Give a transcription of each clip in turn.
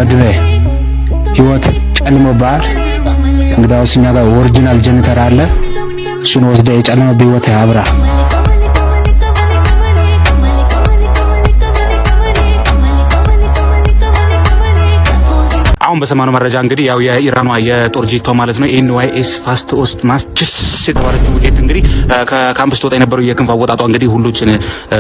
ወንድሜ፣ ህይወት ጨልሞብሃል። እንግዳውስ እኛ ጋር original ጀነሬተር አለ። እሱን ወስደህ የጨለመብህ ህይወት አብራ። አሁን በሰማነው መረጃ እንግዲህ ያው የኢራኗ የጦር ጄቷ ማለት ነው ኤንዋይኤስ ፋስት ኦስት ማስችስ የተባለችው ጄት እንግዲህ ከካምፕስ ትወጣ የነበረው የክንፍ አወጣጧ እንግዲህ ሁሎችን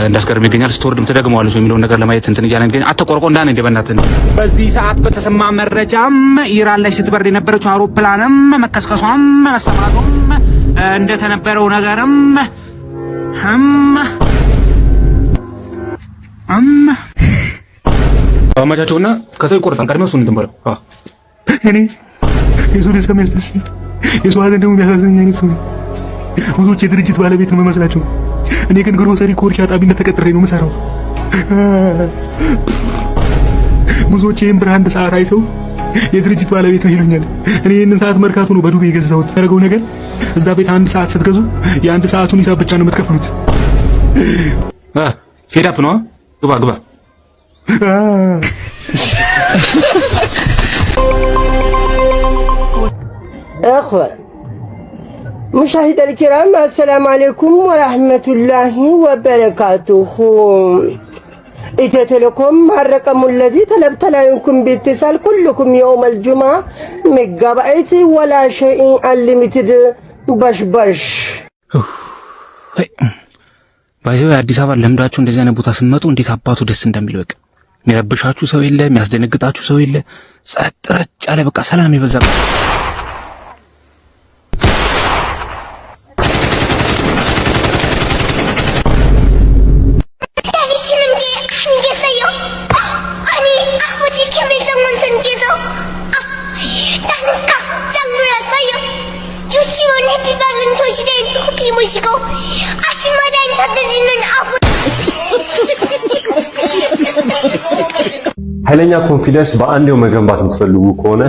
እንዳስገርም ይገኛል። ስትወርድም ትደግመዋለች የሚለውን ነገር ለማየት እንትን እያለ ይገኛል። አተቆርቆ እንዳን እንደ በእናትህ። በዚህ ሰዓት በተሰማ መረጃም ኢራን ላይ ስትበር የነበረችው አውሮፕላንም መከስከሷም መሰማቱም እንደተነበረው ነገርም ህም እም አመቻቸውና ከሰው ይቆርጣል። ቀድሜው እሱን እንትን በለው። እኔ የሰው ደስታ የሚያስደስተኝ፣ የሰው ሀዘን ደግሞ የሚያሳዝነኝ አይነት ሰው ነኝ። ብዙዎች የድርጅት ባለቤት ነው የምመስላቸው። እኔ ግን ግሮሰሪ ኮርኪ አጣቢነት ተቀጥሬ ነው የምሰራው። ብዙዎች ይህን brand ሰዓት አይተው የድርጅት ባለቤት ነው ይሉኛል። እኔ ይህንን ሰዓት መርካቶ ነው በዱቤ የገዛሁት። ያደረገው ነገር እዛ ቤት አንድ ሰዓት ስትገዙ የአንድ ሰዓቱን ሂሳብ ብቻ ነው የምትከፍሉት። Fed up ነው። ግባ ግባ። أخوة مشاهدي الكرام، السلام عليكم ورحمة الله وبركاته. إتى تلكم الرقم الذي طلبت لكم باتصال كلكم يوم الجمعة ميجابايت ولا شيء unlimited بش بش. By the way፣ አዲስ አበባ ለምዳችሁ እንደዚህ አይነት ቦታ ስትመጡ እንዴት አባቱ ደስ እንደሚል። በቃ የሚረብሻችሁ ሰው የለ፣ የሚያስደነግጣችሁ ሰው የለ። ጸጥ ረጭ ያለ፣ በቃ ሰላም የበዛበት። 기다리시는 게 아니겠어요? 아니, 아버지 김일성 원수님께서. 아, 나는 깜짝 놀랐어요. 유치원 해피박은 도시대 높이 모시고 아침마다 인사드리는 아버지. ኃይለኛ confidence በአንዴው መገንባት የምትፈልጉ ከሆነ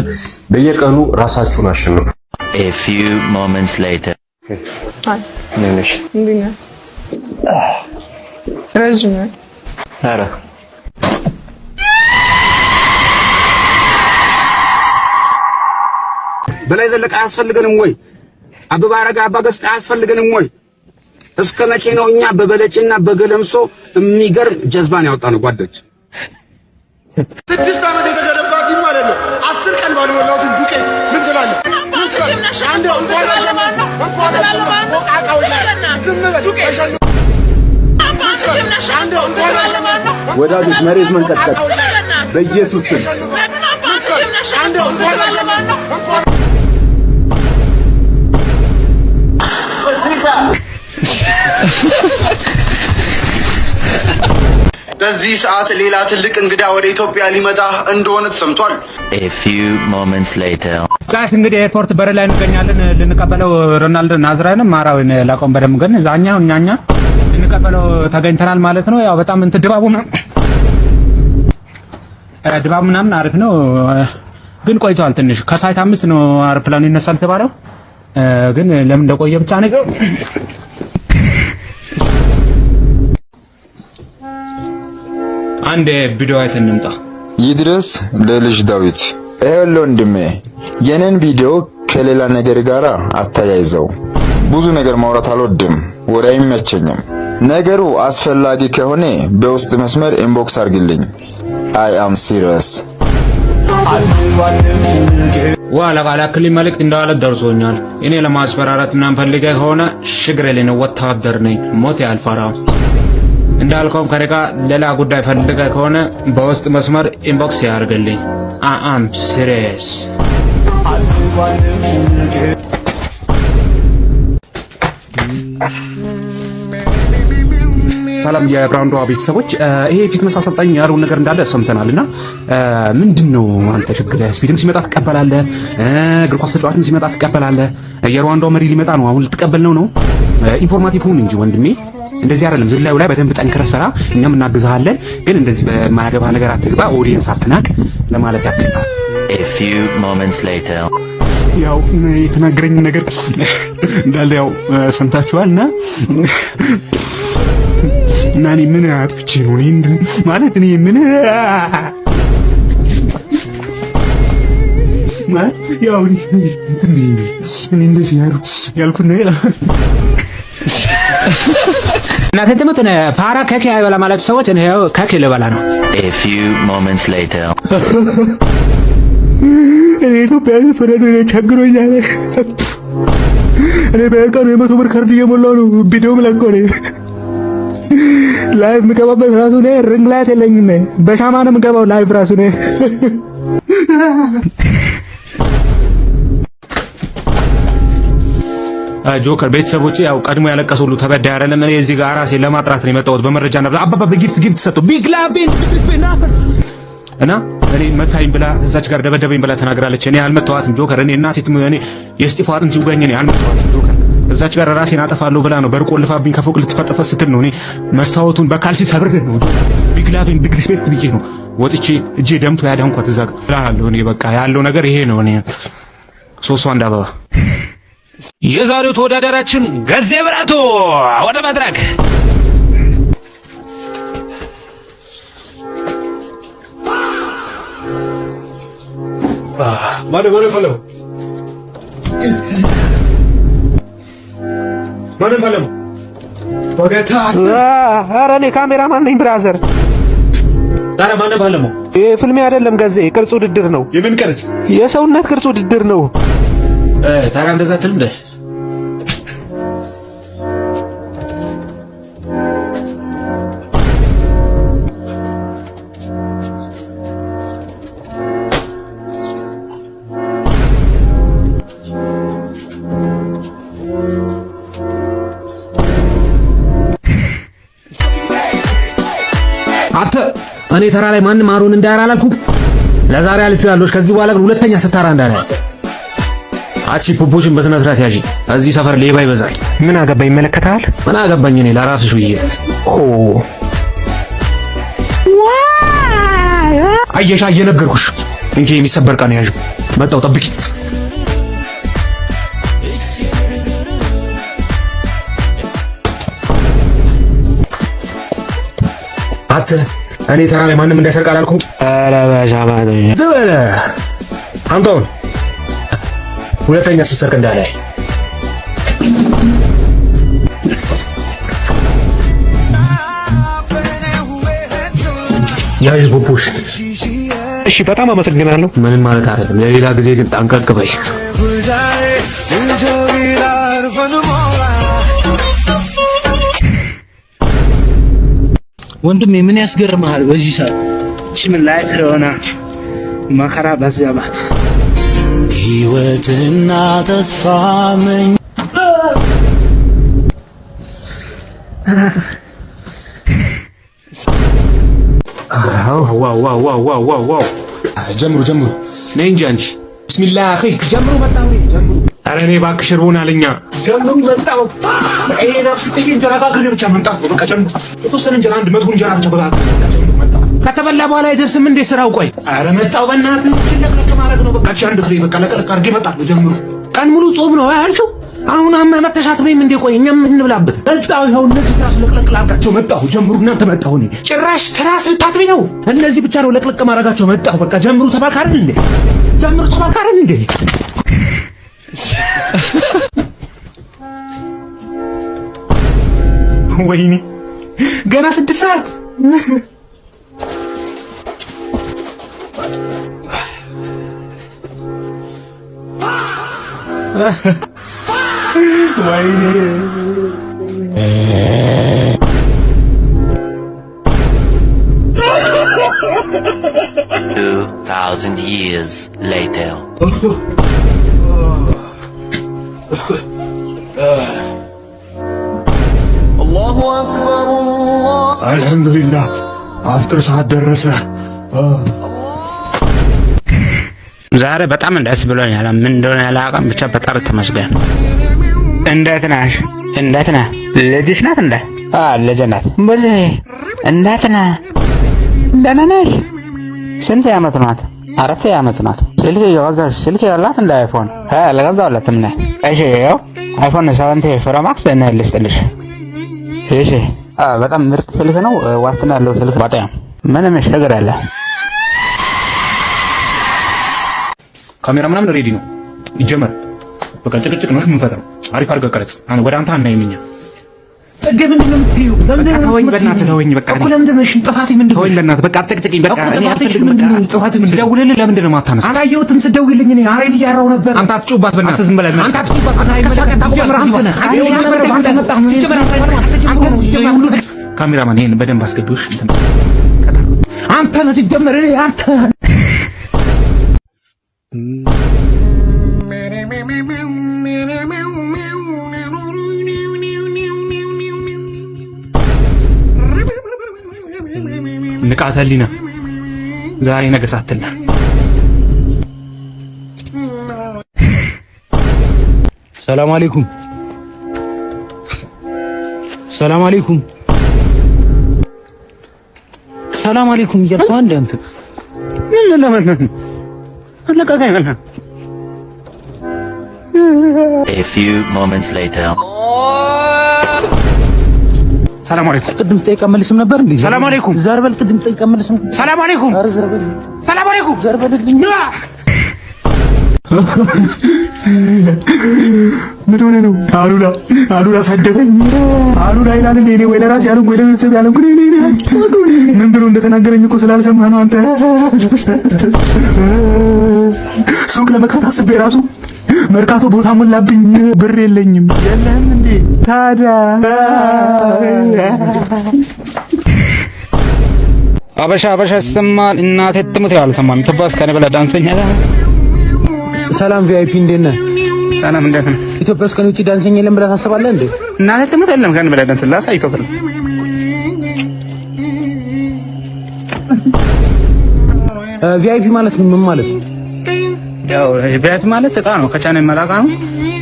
በየቀኑ ራሳችሁን አሸንፉ። A few moments later. እንዴት ነህ? ረዥም ነህ። ኧረ። በላይ ዘለቀ አያስፈልገንም ወይ? አበበ አረጋ፣ አባ ገስጥ አያስፈልገንም ወይ? እስከ መቼ ነው እኛ በበለጭና በገለምሶ የሚገርም ጀዝባን ያወጣነው ጓዶች? 6 ዓመት የተገነባ team ማለት ነው። 10 ቀን ባልሞላው ግን ዱቄት ምን ትላለህ? ምን ትላለህ? አንዴ እንኳን እንኳን ዝም በል። ወዳጆች፣ መሬት መንቀጥቀጥ በኢየሱስ ስም። አንዴ እንኳን በዚህ ሰዓት ሌላ ትልቅ እንግዳ ወደ ኢትዮጵያ ሊመጣ እንደሆነ ተሰምቷል። A few moments later. Guys፣ እንግዲህ airport በር ላይ እንገኛለን። ልንቀበለው ሮናልዶ ናዝራንም ማራዊን ላቆም በደምብ ግን ዛኛው እኛኛ ልንቀበለው ተገኝተናል ማለት ነው። ያው በጣም እንትን ድባቡ ምናምን አሪፍ ነው፣ ግን ቆይቷል ትንሽ። ከ site 5 ነው አውሮፕላኑ ይነሳል ተባለው፣ ግን ለምን እንደቆየ ብቻ ነገር። አንድ ቪዲዮ አይተን እንምጣ። ይድረስ ለልጅ ዳዊት። ይኸውልህ ወንድሜ፣ የኔን ቪዲዮ ከሌላ ነገር ጋር አታያይዘው። ብዙ ነገር ማውራት አልወድም፣ ወሬ አይመቸኝም። ነገሩ አስፈላጊ ከሆነ በውስጥ መስመር inbox አድርግልኝ። I am serious። ዋ ለላክልኝ መልእክት እንዳለ ደርሶኛል። እኔ ለማስፈራራት ምናምን ፈልገህ ከሆነ ችግር የለኝም፣ ወታደር ነኝ፣ ሞት አልፈራም። እንዳልከውም ከኔ ጋር ሌላ ጉዳይ ፈልገህ ከሆነ በውስጥ መስመር inbox ያርግልኝ። I am serious። ሰላም የብራንዷ ቤተሰቦች፣ ይሄ fitness አሰልጣኝ ያለውን ነገር እንዳለ ሰምተናል። እና ምንድን ነው አንተ ችግር? ስፒድም ሲመጣ ትቀበላለህ፣ እግር ኳስ ተጫዋችም ሲመጣ ትቀበላለህ። የሩዋንዳው መሪ ሊመጣ ነው፣ አሁን ልትቀበል ነው ነው። Informative ሁን እንጂ ወንድሜ፣ እንደዚህ አይደለም። ዝላዩ ላይ በደንብ ጠንክረህ ስራ፣ እኛም እናግዝሃለን። ግን እንደዚህ በማያገባ ነገር አትግባ፣ audience አትናቅ ለማለት ያክል ነው። A few moments later. ያው የተናገረኝ ነገር እንዳለ ያው ሰምታችኋል። እና እኔ ምን አጥፍቼ ነው? እኔ እንደዚህ ማለት እኔ ምን ማለት ያው እንትን እኔ እንደዚህ ያልኩት ነው። እናቴ ትሙት እኔ ፋራ ከኬ አይበላም አላችሁ ሰዎች፣ እኔ ይኸው ከኬ ልበላ ነው። A few moments later. እኔ ኢትዮጵያ ሕዝብ ፍረዱ፣ እኔ ቸግሮኛል። እኔ በቀኑ 100 ብር ካርድ እየሞላሁ ነው ቪዲዮ የምለቀው። እኔ live የምገባበት ራሱ እኔ ring light የለኝም። እኔ በሻማ ነው የምገባው live ራሱ እኔ። ጆከር ቤተሰቦች ያው ቀድሞ ያለቀሰ ሁሉ ተበዳይ አይደለም። እኔ እዚህ ጋር ራሴን ለማጥራት ነው የመጣሁት በመረጃ ነበር። አባባ በ gift gift ሰጠው big love and እና እኔ መታኝ ብላ እዛች ጋር ደበደበኝ ብላ ተናግራለች። እኔ አልመታኋትም ጆከር። እኔ እናቴ ትሙት እኔ የእስጢፎ አጥንት ይውጋኝ እኔ አልመታኋትም ጆከር። እዛች ጋር ራሴን አጠፋለሁ ብላ ነው በር ቆልፋብኝ ከፎቅ ልትፈጠፈጥ ስትል ነው እኔ መስታወቱን በካልሲ ሰብሬ ነው big love and big respect ብዬ ነው ወጥቼ እጄ ደምቶ ያዳንኳት እዛ ጋር እልሃለሁ። እኔ በቃ ያለው ነገር ይሄ ነው። እኔ ሶስቱ አንድ አበባ። የዛሬው ተወዳዳሪያችን ገዜ ብራቶ ወደ መድረክ። ማነው ማነው ፈለመው? ማነው ፈለመው? ኧረ እኔ ካሜራማን ነኝ brother። ታዲያ ማነው ፈለመው? ይህ ፍልሚያ አይደለም ገዜ፣ ቅርጽ ውድድር ነው። የምን ቅርጽ? የሰውነት ቅርጽ ውድድር ነው። ታዲያ እንደዛ አትልም እንደ አንተ እኔ ተራ ላይ ማንም አሮን እንዳያራ አላልኩም። ለዛሬ አልፌዋለሁ። ከዚህ በኋላ ግን ሁለተኛ ስታራ እንዳላ። አቺ ፖፖሽን በስነ ስርዓት ያዢ። እዚህ ሰፈር ሌባ ይበዛል። ምን አገባኝ? ይመለከታል። ምን አገባኝ እኔ ለራስሽ ብዬ። ኦ አየሻ፣ እየነገርኩሽ እንጂ የሚሰበር ዕቃ ነው ያዥው። መጣው ጠብቂ። አንተ እኔ ተራ ላይ ማንም እንዳይሰርቅ አላልኩም? ኧረ በሻማ ዝም በል አንተውን ሁለተኛ ስትሰርቅ እንዳላይ። ያዥ ፖፖሽ። እሺ፣ በጣም አመሰግናለሁ። ምንም ማለት አይደለም። ለሌላ ጊዜ ግን ጠንቀቅ በይ። ወንድሜ ምን ያስገርምሃል በዚህ ሰዓት? እቺ ምን ላይ ስለሆነ መከራ በዚያባት። ሕይወትና ተስፋ መኝ Wow wow wow wow wow wow! ጀምሩ ጀምሩ። ነይ እንጂ አንቺ። ቢስሚላህ አኺ ጀምሩ። መጣሁ እኔ ጀምሩ። ኧረ እኔ እባክሽ እርቦናል እኛ። ጀምሩ መጣሁ። ይሄ ራሱ ጥዬ እንጀራ ጋግሬ ብቻ መምጣት ነው። በቃ ጀምሩ። የተወሰነ እንጀራ 100 እንጀራ ብቻ በጋግሬ ጀምሩ መጣሁ። ከተበላ በኋላ አይደርስም እንዴ ስራው? ቆይ ኧረ መጣሁ። በእናትህ እችን ለቅለቅ ማድረግ ነው። በቃ እቺ አንድ ፍሬ በቃ ለቅለቅ አድርጌ እመጣለሁ። ጀምሩ። ቀን ሙሉ ጾም ነው አያልሽው? አሁን አማ መተሻት ወይም እንዴ? ቆይ እኛም እንብላበት። መጣሁ። ይኸው እነዚህ ትራስ ለቅለቅ ላድርጋቸው መጣሁ። ጀምሩ እናንተ። መጣሁ እኔ። ጭራሽ ትራስ ልታጥቢ ነው? እነዚህ ብቻ ነው ለቅለቅ ማድረጋቸው። መጣሁ። በቃ ጀምሩ ተባልክ አይደል እንዴ? ጀምሩ ተባልክ አይደል እንዴ? ወይኔ ገና 6 ሰዓት። ወይኔ። 2,000 years later. አልሐምዱሊላህ አፍጥር ሰዓት ደረሰ። ዛሬ በጣም ደስ ብሎኛል። ምን እንደሆነ አላውቅም፣ ብቻ በጣም ተመስገን። እንዴት ነሽ? እንዴት ነህ? ልጅሽ ናት እንዴ? አዎ ልጄ ናት። በዚህ እንዴት ነህ? ደህና ነሽ? ስንት ዓመት ናት? 4 ዓመት ናት። ስልክ የገዛ ስልክ ያላት እንደ iPhone አልገዛሁለትም። ነህ እሺ፣ ይኸው iPhone 17 Pro Max እኔ ልስጥልሽ። እሺ፣ በጣም ምርጥ ስልክ ነው። ዋስትና ያለው ስልክ በጣም ምንም ችግር አለ። ካሜራ ምናምን ready ነው። ይጀመር በቃ። ጭቅጭቅ ነው የምንፈጥረው። አሪፍ አድርገህ ቀረጽ። ወደ አንተ አናይም እኛ። ጽጌ፣ ምንድን ነው የምትይው? ለምንድን ነው ተወኝ፣ በእናትህ ተወኝ። በቃ እኮ ለምንድን ነው? እሺ ጥፋቴ ምንድን ነው? ተወኝ በእናትህ፣ በቃ አትጨቅጭቅኝ። በቃ እኮ እኔ ጥፋቴ አልፈልግም። ምንድን በቃ ነው? ጥፋቴ ምንድን ነው? ስደውልልህ ለምንድን ነው የማታነሳው? አላየሁትም። ስደውልልኝ እኔ አሬን እያራሁ ነበር። አንተ አትጩባት፣ በእናትህ። አንተ ዝም በል። አንተ አትጩባት። አንተ ሲጀመር አንተ ነህ። አንተ ሲጀመር አንተ መጣህ። ሲጀመር አንተ ሲጀመር ካሜራማን ይሄን በደንብ አስገቢው። እሺ እንትን አንተ ነህ ሲጀመር አንተ። ንቃተ ህሊና ዛሬ ነገ ሳትል ሰላም አለይኩም፣ ሰላም አለይኩም፣ ሰላም አለይኩም እያልኩ አንድ አንተ ምን ለማለት ነው? አለቃቀኝ በላ። A few moments later. ሰላም አለይኩም። ቅድም ስጠይቅ መልስም ነበር እንዴ? ሰላም አለይኩም። ዘር በል። ቅድም ስጠይቅ መልስም። ሰላም አለይኩም። ኧረ ዘር በል። ሰላም አለይኩም። ዘር በልልኝ። ምን ሆነ ነው? አሉላ አሉላ ሰደበኝ። አሉላ ይላል እንዴ? እኔ ወይ ለራሴ ያልኩ ወይ ለቤተሰብ ያልኩ እኔ እኔ ምን ብሎ እንደተናገረኝ እኮ ስላልሰማህ ነው አንተ። ሱቅ ለመክፈት አስቤ ራሱ መርካቶ ቦታ ሞላብኝ። ብር የለኝም። የለህም እንዴ ታዲያ? አበሻ አበሻ ይሰማል። እናቴ ትሙት አልሰማም። ኢትዮጵያ ውስጥ ከኔ በላይ ዳንሰኛ ሰላም VIP፣ እንዴት ነህ? ሰላም፣ እንዴት ነህ? ኢትዮጵያ ውስጥ ከኔ ውጪ ዳንሰኛ የለም ብለህ ታስባለህ እንዴ? እናቴ ትሙት የለም ከኔ በላይ ዳንስ ላሳይ ከፍል። VIP ማለት ምን ማለት ነው? ያው VIP ማለት እቃ ነው፣ ከቻይና የሚመጣ እቃ ነው።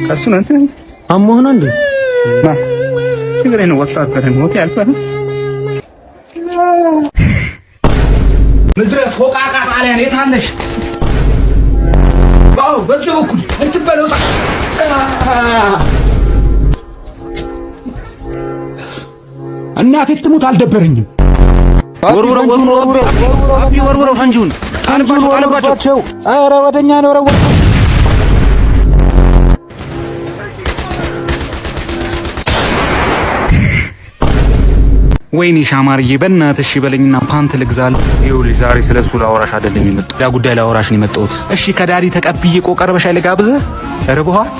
ከሱ ነው እንትን። አሞህ ነው እንዴ? ማ ችግር ነው። ወጣት ነው፣ ሞት ያልፋል። ምድረ ፎቃቃ ጣሊያን የት አለሽ? አዎ በዚህ በኩል እንትን በለው። እናቴ ትሙት አልደበረኝም። ወርውረው ወርውረው አቢ ወርውረው ፈንጂውን ጣልባቸው ጣልባቸው። ኧረ ወደኛ ነው ወረወሩ። ወይኔ ሻማርዬ፣ በእናትሽ እሺ በለኝና ፓንት ልግዛል። ይኸውልሽ ዛሬ ስለ እሱ ላወራሽ አይደለም የመጣሁት፣ ያ ጉዳይ ላወራሽ ነው የመጣሁት። እሺ ከ daddy ተቀብዬ ቆቀር በሻይ ልጋብዝህ? ርቦሃል?